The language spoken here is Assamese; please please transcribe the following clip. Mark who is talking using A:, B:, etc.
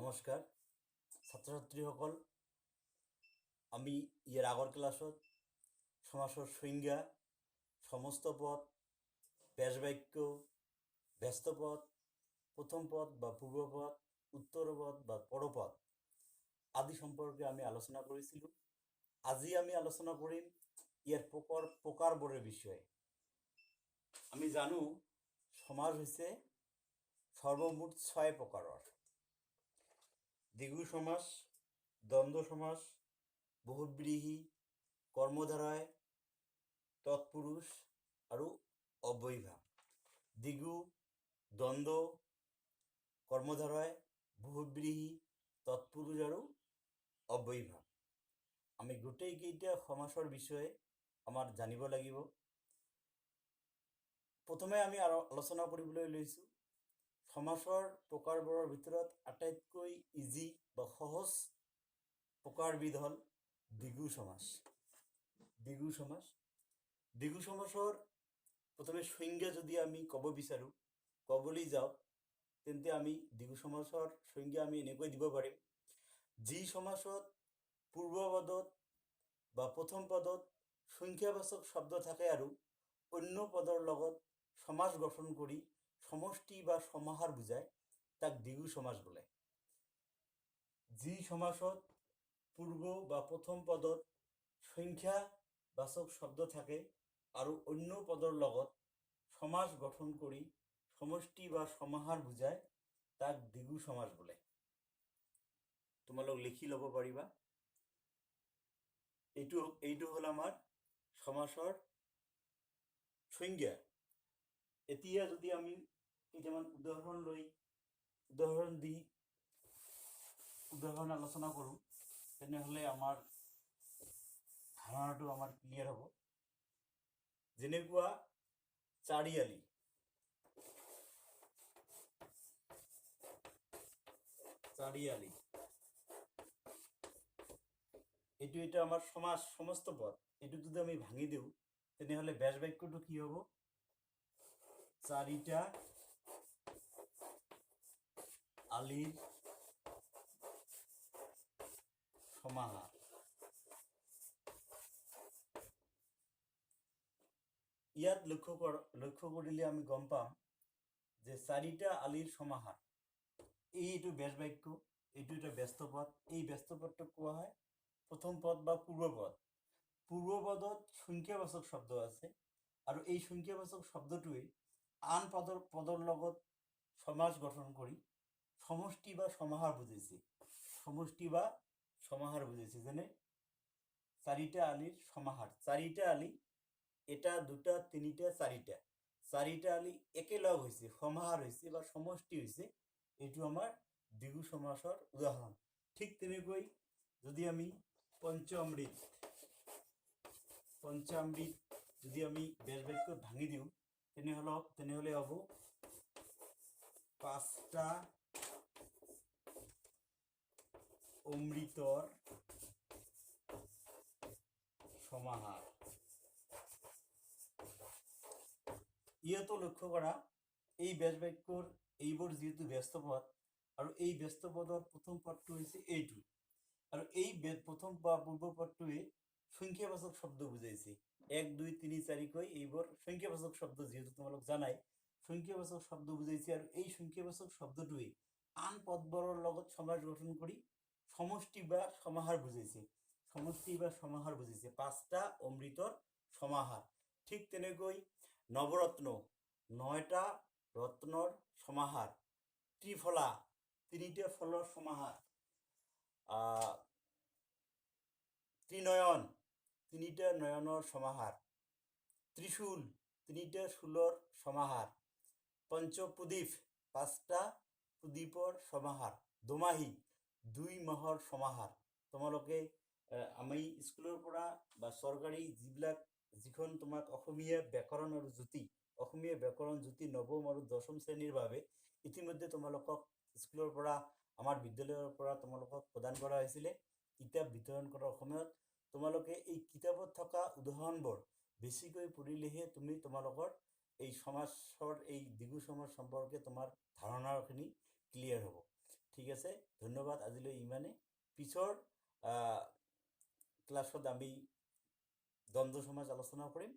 A: নমস্কাৰ ছাত্ৰ ছাত্ৰীসকল, আমি ইয়াৰ আগৰ ক্লাছত সমাসৰ সংজ্ঞা, সমস্ত পদ, ব্যাসবাক্য, ব্যস্ত পদ, প্ৰথম পদ বা পূৰ্বপদ, উত্তৰ পদ বা পৰপদ আদি সম্পৰ্কে আমি আলোচনা কৰিছিলোঁ। আজি আমি আলোচনা কৰিম ইয়াৰ প্ৰকাৰবোৰৰ বিষয়ে। আমি জানো সমাজ হৈছে সৰ্বমুঠ 6 প্ৰকাৰৰ: দ্বিগু সমাস, দ্বন্দ্ব সমাস, বহুব্ৰীহি, কৰ্মধাৰয়, তৎপুৰুষ আৰু অব্যয়ীভাৱ। দ্বিগু, দ্বন্দ্ব, কৰ্মধাৰয়, বহুব্ৰীহি, তৎপুৰুষ আৰু অব্যয়ীভাৱ। আমি গোটেইকেইটা সমাসৰ বিষয়ে আমাৰ জানিব লাগিব। প্ৰথমে আমি আলোচনা কৰিবলৈ লৈছোঁ সমাসৰ প্ৰকাৰবোৰৰ ভিতৰত আটাইতকৈ ইজি বা সহজ প্ৰকাৰবিধ হ'ল দ্বিগু সমাস। দ্বিগু সমাস, দ্বিগু সমাসৰ প্ৰথমে সংজ্ঞা যদি আমি ক'ব বিচাৰোঁ, ক'বলৈ যাওঁ, তেন্তে আমি দ্বিগু সমাসৰ সংজ্ঞা আমি এনেকৈ দিব পাৰিম: যি সমাসত পূৰ্বপদত বা প্ৰথম পদত সংখ্যাবাচক শব্দ থাকে আৰু অন্য পদৰ লগত সমাস গঠন কৰি সমষ্টি বা সমাহাৰ বুজায়, তাক দ্বিগু সমাস বোলে। যি সমাসত পূৰ্ব বা প্ৰথম পদত সংখ্যাবাচক শব্দ থাকে আৰু অন্য পদৰ লগত সমাস গঠন কৰি সমষ্টি বা সমাহাৰ বুজায়, তাক দ্বিগু সমাস বোলে। তোমালোক লিখি ল'ব পাৰিবা। এইটো হ'ল আমাৰ সমাসৰ সংজ্ঞা। এতিয়া যদি আমি কেইটামান উদাহৰণ লৈ, উদাহৰণ দি উদাহৰণ আলোচনা কৰোঁ, তেনেহ'লে আমাৰ ধাৰণাটো আমাৰ ক্লিয়াৰ হ'ব। যেনেকুৱা চাৰিআলি, চাৰিআলি এইটো এটা আমাৰ সমাস, সমস্ত পদ। এইটো যদি আমি ভাঙি দিওঁ, তেনেহ'লে ব্যাস বাক্যটো কি হ'ব? চাৰিটা আলিৰ সমাহাৰ। ইয়াত লক্ষ্য কৰিলে আমি গম পাম যে চাৰিটা আলিৰ সমাহাৰ, এইটো ব্যাস বাক্য, এইটো এটা ব্যস্ত পদ। এই ব্যস্ত পদটোক কোৱা হয় প্ৰথম পদ বা পূৰ্বপদ। পূৰ্বপদত সংখ্যাবাচক শব্দ আছে আৰু এই সংখ্যাবাচক শব্দটোৱে আন পদৰ লগত সমাস গঠন কৰি সমষ্টি বা সমাহাৰ বুজাইছে। সমষ্টি বা সমাহাৰ বুজাইছে। যেনে চাৰিটা আলিৰ সমাহাৰ, চাৰিটা আলি, এটা, দুটা, তিনিটা, চাৰিটা, চাৰিটা আলি একেলগ হৈছে, সমাহাৰ হৈছে বা সমষ্টি হৈছে। এইটো আমাৰ দ্বিগু সমাসৰ উদাহৰণ। ঠিক তেনেকৈ যদি আমি পঞ্চামৃত, পঞ্চামৃত যদি আমি ব্যাসবাক্যত ভাঙি দিওঁ, তেনেহ'লে হ'ব 5টা অমৃতৰ সমাহাৰ। ইয়াতো লক্ষ্য কৰা, এই ব্যাসবাক্যৰ এইবোৰ যিহেতু ব্যস্ত পদ আৰু এই ব্যস্ত পদৰ প্ৰথম পদটো হৈছে এইটো, আৰু এই প্ৰথম বা পূৰ্ব পদটোৱে সংখ্যাবাচক শব্দ বুজাইছে। 1, 2, 3, 4 কৈ এইবোৰ সংখ্যাবাচক শব্দ, যিহেতু তোমালোক জানাই সংখ্যাবাচক শব্দ বুজাইছে। আৰু এই সংখ্যাবাচক শব্দটোৱে আন পদবোৰৰ লগত সমাস গঠন কৰি সমষ্টি বা সমাহাৰ বুজাইছে। সমষ্টি বা সমাহাৰ বুজাইছে, 5টা অমৃতৰ সমাহাৰ। ঠিক তেনেকৈ নৱৰত্ন, 9টা ৰত্নৰ সমাহাৰ। ত্ৰিফলা, 3টা ফলৰ সমাহাৰ। ত্ৰিনয়ন, 3টা নয়নৰ সমাহাৰ। ত্ৰিশূল, 3টা শূলৰ সমাহাৰ। পঞ্চপ্ৰদীপ, 5টা প্ৰদীপৰ সমাহাৰ। দোমাহী, 2 মাহৰ সমাহাৰ। তোমালোকে আমি স্কুলৰ পৰা বা চৰকাৰী যিখন তোমাক অসমীয়া ব্যাকৰণ আৰু জ্যোতি, অসমীয়া ব্যাকৰণ জ্যোতি নৱম আৰু দশম শ্ৰেণীৰ বাবে ইতিমধ্যে তোমালোকক স্কুলৰ পৰা, আমাৰ বিদ্যালয়ৰ পৰা তোমালোকক প্ৰদান কৰা হৈছিলে। কিতাপ বিতৰণ কৰাৰ সময়ত তোমালোকে এই কিতাপত থকা উদাহৰণবোৰ বেছিকৈ পঢ়িলেহে তুমি তোমালোকৰ এই সমাসৰ, এই দ্বিগু সমাস সম্পৰ্কে তোমাৰ ধাৰণাখিনি ক্লিয়াৰ হ'ব। ঠিক আছে, ধন্যবাদ। আজিলৈ ইমানে। পিছৰ ক্লাছত আমি দ্বন্দ্ব সমাজ আলোচনা কৰিম।